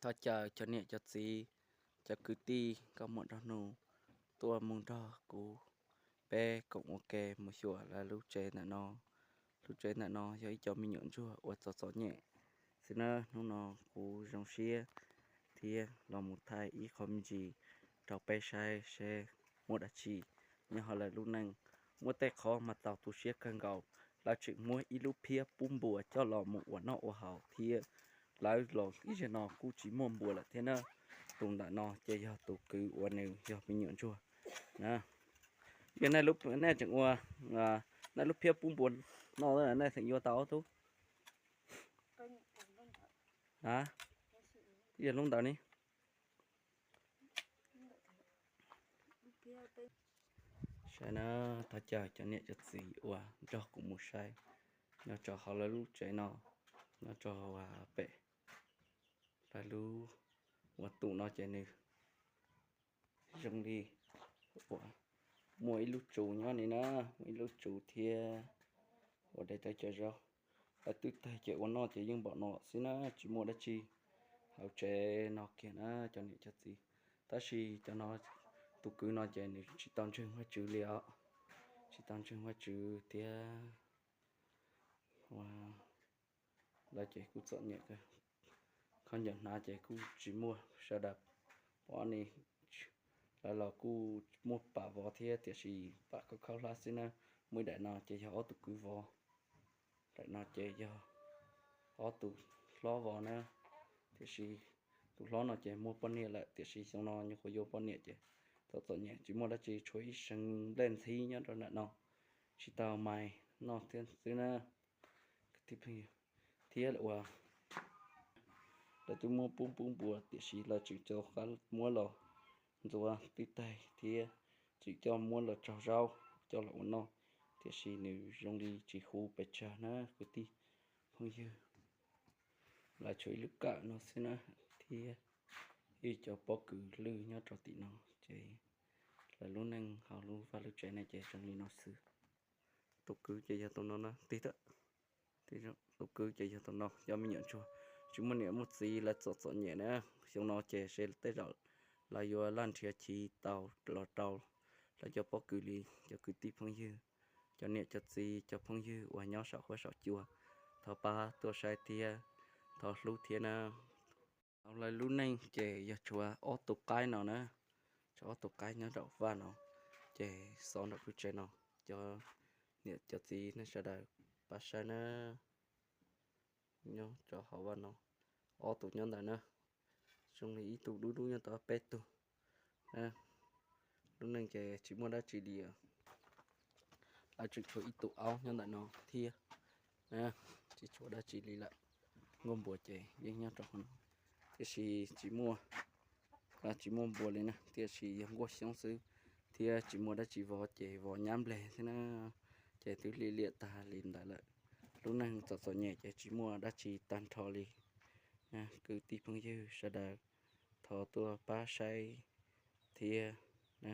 Thov caw cov niam cov txiv, cov kwv tij nkauj muam nraug nus tuaj mus nrog kuv peb koom ua ke mus xyuas lawv lub tsev ntawm no. Lub tsev ntawm no yog ib co me nyuam ntsuag uas txom txom nyem xwb na. Hnub no kuv zoo siab thiab los mus thaij ib qho me ntsis rau peb saib seb muaj dab tsi nyob hauv lawv lub neej. Muaj tej qhov mas txaus tu siab kawg nkaus, lawv tseem muab ib lub phiab pub npua coj los mus ua noj ua haus thiab. Lawv los ib zaug no kuj tsis muaj npua lawm thiab na. Tus ntawm no ces yog tus kwv uas nws yog me nyuam ntsuag na. Yog nej tseem ua, nej lub phiab pub npua no, nej xeem yuav tau ob tug? A, yog lub ntawd ne. Saib na, thov caw cov niam cov txiv uas nrog kuv mus saib nyob rau hauv lawv lub tsev no, nyob rau pem lawv lub, uas tus no ces nws zoo li uas muaj ib lub tsu nyob ni na, muaj ib lub tsu thiab ua dej tawb cov zaub. Lawv twb tag ces ua noj ces yeej npaum no xwb na, tsis muaj dab tsi hauv tsev no kiag na cov niam cov txiv. Tab sis cov no, tus kwv no ces nws tsis tau ntseeg Vajtswv li os, tsis tau ntseeg Vajtswv thiab. Lawv ces kuj txom nyem, khaub ncaws hnav ces kuj tsis muaj, sawv daws pom ni. Lawv los kuj muaj pam vov thiab tiam sis pam khaub khaub hlab xwb na. Muaj ib daim no ces yog ob tug kwv vov, daim no ces yog ob tug hlob vov na. Tiam sis tus hlob no ces muaj poj niam lawm tiam sis xyoo no nyuam qhuav yuav poj niam ces txom txom nyem tsis muaj dab tsi, tshuav ib seev nplej ntxhib nyob rau ntawm no, tsis tau mais noj thiab xwb na. Thiab uas lawv twb muab pub pub npua tiam sis lawv tseem coj qab muab los ntxuav twb tag thiab tseem coj muab los tsaug zaub coj los ua noj, tiam sis nws zoo li tsis huv pes tsawg na kwv tij phooj ywg. Lawv tshuav ib lub kawm no xwb na, thiab ib co pob kws lwj nyob rau tim no ces lawv lub neej hauv lub vaj lub tsev no ces zoo li no xwb. Tus kwv ces yog tus no na, tus kwv ces yog tus no, cov me nyuam ntsuag tsis muaj niam muaj txiv, lawv txom txom nyem na. Xyoo no ces seb tej zaum lawv yuav laj nrhiav chiv tau los rau lawv cov pob kws li. Cov kwv tij phooj ywg, cov niam cov txiv, cov phooj ywg uas nyob saum huab saum cua, thov pab tuaj saib thiab, thov hlub thiab na. Hauv lawv lub neej ces yog tshuav ob tug qaib no na, tshuav ob tug qaib nyob nraum vaj no, ces xov nraum lub tsev no. Cov niam cov txiv nej sawv daws pab saib na, nyob rau hauv vaj no, ob tug nyob ntawd na, zoo li ib tug dub dub nyob tod peb tug. Lub neej ces tsis muaj dab tsi li, lawv tseem tshuav ib tug aub nyob ntawm no thiab, tsis tshuav dab tsi li lawm. Nkuaj npua ces yeej nyob rau hauv no, tiam sis tsis muaj, tsis muaj npua li na, tiam sis yog nkuaj xyoob xwb, thiab tsis muaj dab tsi vov ces vov nyab npleg thiab na, ces twb liam liam tag li ntawd lawm. Lub neej txom txom nyem ces tsis muaj dab tsi tag nrho li. Kwv tij phooj ywg sawv daws, thov tuaj pab saib thiab na.